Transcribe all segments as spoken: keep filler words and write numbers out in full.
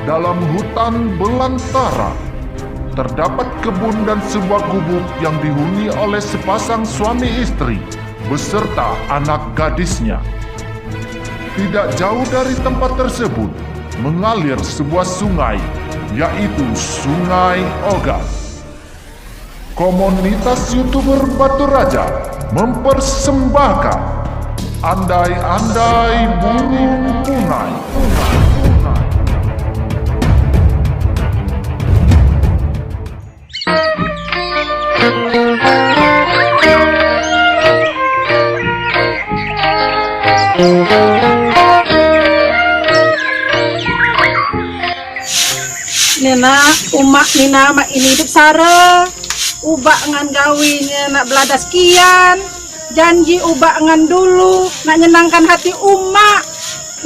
Dalam hutan belantara, terdapat kebun dan sebuah gubuk yang dihuni oleh sepasang suami istri beserta anak gadisnya. Tidak jauh dari tempat tersebut, mengalir sebuah sungai, yaitu Sungai Ogas. Komunitas YouTuber Batu Raja mempersembahkan Andai-andai Burung Punai. Nina, umak Nina mak ini idup sara. Ubak ngan gawinye nak beladas kian. Janji ubak ngan dulu nak nyenangkan hati umak,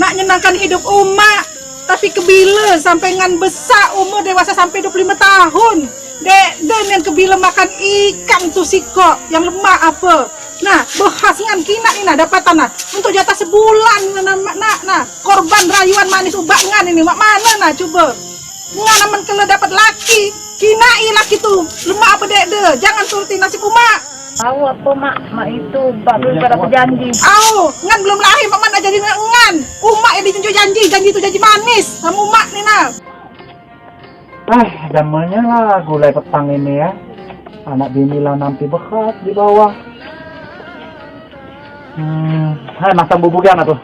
nak nyenangkan hidup umak. Tapi kebile sampai ngan besak umur dewasa sampai dua puluh lima tahun. Dek, dek nian kebile makan ikan tu sikok yang lemak apa. Nah, behas ngan kinak ni nah dapatan nah. Untuk jatah sebulan nah, nah, nah, nah. Korban rayuan manis ubak ngan ini mak mana nah cuba. Ngan amen kele dapat laki, kinai laki tu. Lemak apa dek de, jangan turuti nasib umak. Tahu apa mak, mak itu bak belum pada bejanji. Au, ngan belum lahir mak mana jadi ngan. Umak yang dijunjung janji, janji tu janji manis sama umak ni nah. Ah, jamannya lah gulai petang ini ya. Anak bini lah nanti bekas di bawah. Hmm, hai masang bubukan aku.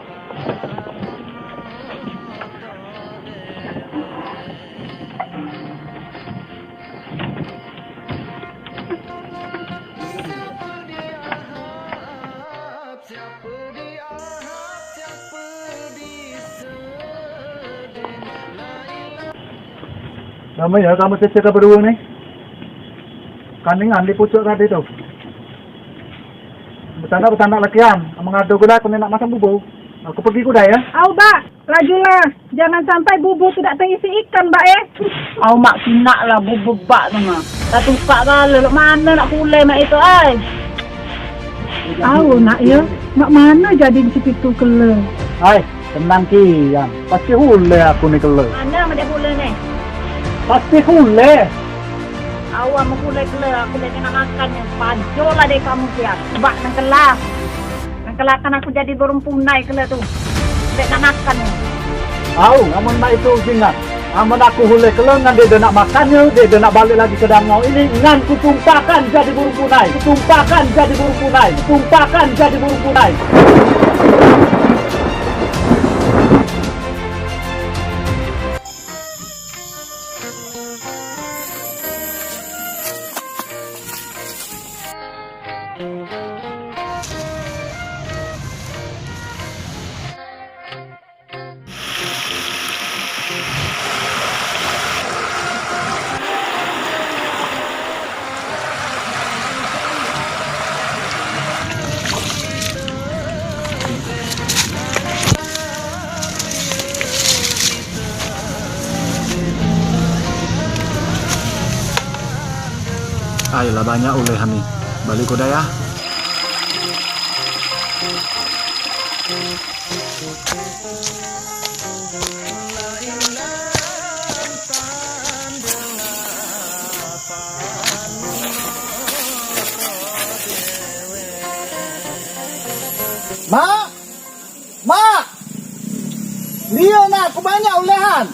Lama ya kamu cecek berdua nih. Kandingan di pucuk tadi tu. Bertanda-bertanda lakian, mengadu gula aku nak masang bubu. Aku pergi kuda ya. Au, Bak. Lajulah, jangan sampai bubu tu dak teisi ikan, Bak, eh. Au, mak, kinak lah bubu bak tu, mak. Dah tukak galo, lok mano nak pulai mak itu, ai. Au, nak, ya. Mak mano jadi di situ kele. Ai, tenang kian. Pasti pulai aku ni kele. Mano mak dia pulai ni? Pasti pulai. Au, mak pulai kele, aku dah nak makan ni. Pajolah deh kamu kian. Bak nang kelah. Nang kelakan aku jadi burung punai kele tu. Dek nak makan ni. Au, amun mak itu singan. Amun aku huleh kele ngan dia nak makan ni, dia nak balik lagi ke dangau ini, ngan kutumpahkan jadi burung punai. Kutumpahkan jadi burung punai. Kutumpahkan jadi burung punai. Ai lah banyak ulehan ni. Balik ku dah ya. Mak! Mak! Dio nak, aku banyak ulehan.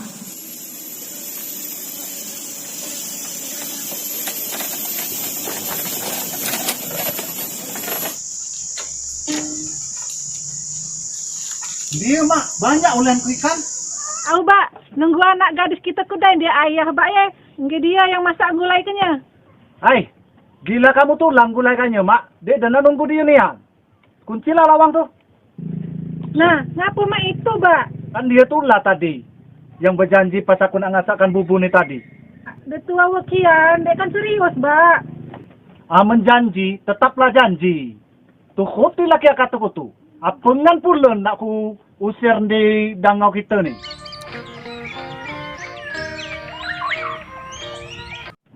Dio, Mak, banyak ulehan ku ikan. Au, Bak, nunggu anak gadis kito kudai dio ayah, Bak, ye. Engge dio yang masak gulai kenye. Ai, gila kamu tulang gulai kenye, Mak. Dek dana nunggu dio nian. Kuncilah lawang tu. Nah, ngapo mak itu, Bak? Kan dia tulah tadi yang bejanji pas aku nak ngasakkan bubu ni tadi. Dah tua wakian, dek kan serius, Bak. Amen janji, tetaplah janji. Tuhuti lagi kataku tu. Apengan pula nak ku usir di dangau kita ni.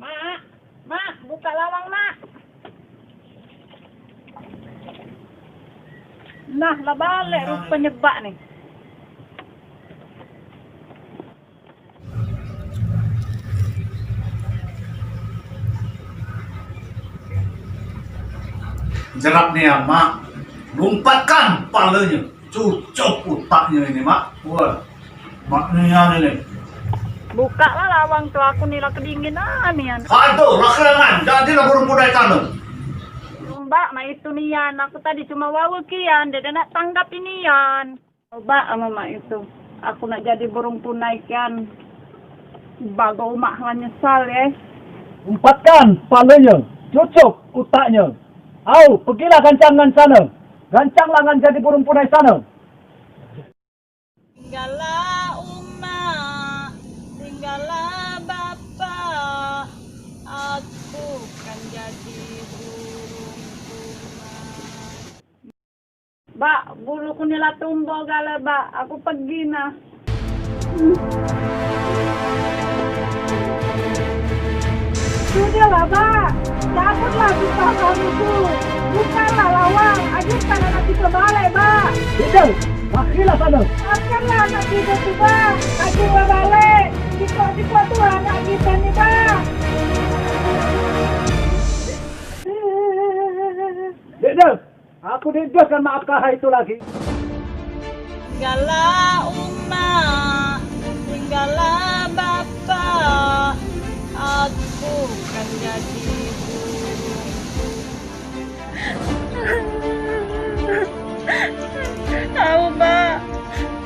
Mak, Mak, buka lawang, Mak. Nah, lah balek rupa nyebak ni. Jerak nian, Mak. Lumpatkan palenyo. Cucuk utaknyo ini, Mak. Wah, Mak nian ini. Bukaklah lawang tu, aku ni lah kedinginan nian. Aduh, lah kerangan. Jadilah burung punai tanu. Mbak, mak itu nian. Aku tadi cuma wawa kian. Dia dak nak tanggap inian. Coba ama mak itu, aku nak jadi burung punai kian. Bago umak lah nyesal ye. Umpatkan palenyo, cucuk utaknyo. Au, pegilah gancang ngan sano. Gancanglah ngan jadi burung punai sano. Tinggallah umak, tinggallah bapak, aku kan jadi burung punai. Bak, buluku ni la tumbuh gale, Bak. Aku pegi nah. Sudahlah, Bak. Cabutlah sumpah kamu tu. Bukalah lawang. Ajukkan anak kita balik, Bak. Tidak. Pakailah sana. Pakailah anak kita tu, Bak. Ajuklah balik. Sikok-sikok tu anak kita ni, Bak. Tidak. Aku dak iduhkan mak kau itu lagi. Tinggallah umak, tinggallah bapak, aku kan jadi burung. Au, Mak.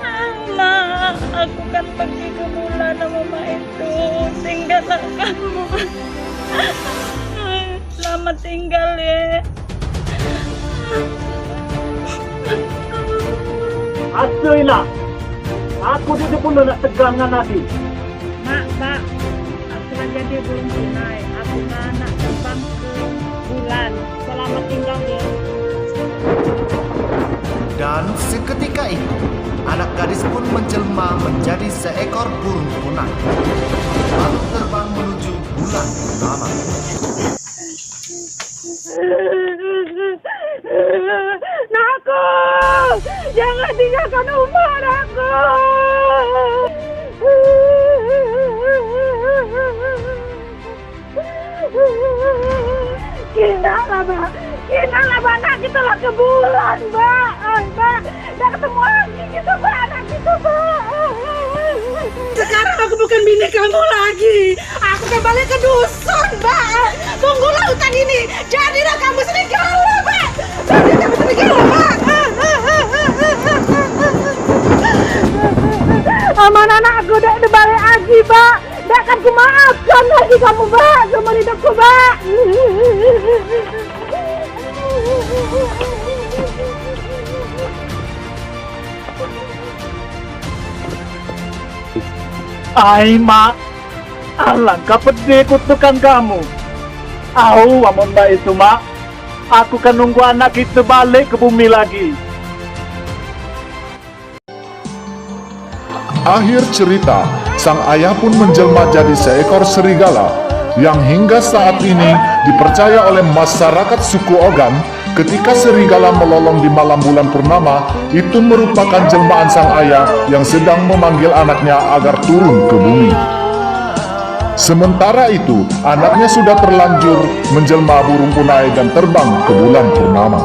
Au, Mak. Aku kan pergi ke bulan sama Mak itu. Tinggallah kamu. Selamat tinggal, ye. Asu ilah. Aku duduk pun nak tegang ngan ati. Mak, Pak, aku lah jadi burung punai. Aku lah nak terbang ke bulan. Selamat tinggal, ye. Dan seketika itu, anak gadis pun menjelma menjadi seekor burung punai, lalu terbang menuju bulan purnama. Nakku, jangan tinggalkan umak, nakku. Kena lah, Bak. Kena lah, Bak. Anak kita lah ke bulan, Bak. Oi, Bak. Dak ketemu lagi kita, Bak. Anak kita, Bak. Sekarang aku bukan bini kamu lagi. Aku kan balik ke dusun, Bak. Tunggulah hutan ini. Jadilah kamu serigala, Bak. Jadilah kamu serigala, Bak. Aman anakku dak dibalik lagi, Bak. Dak akan kumaafkan lagi kamu, Bak, seumur hidupku, Bak. Ai, Mak, alangkah pedih kutukan kamu. Au, amun dak itu, Mak, aku kan nunggu anak kita balik ke bumi lagi. Akhir cerita, sang ayah pun menjelma jadi seekor serigala yang hingga saat ini dipercaya oleh masyarakat suku Ogan, ketika serigala melolong di malam bulan purnama, itu merupakan jelmaan sang ayah yang sedang memanggil anaknya agar turun ke bumi. Sementara itu, anaknya sudah terlanjur menjelma burung punai dan terbang ke bulan purnama.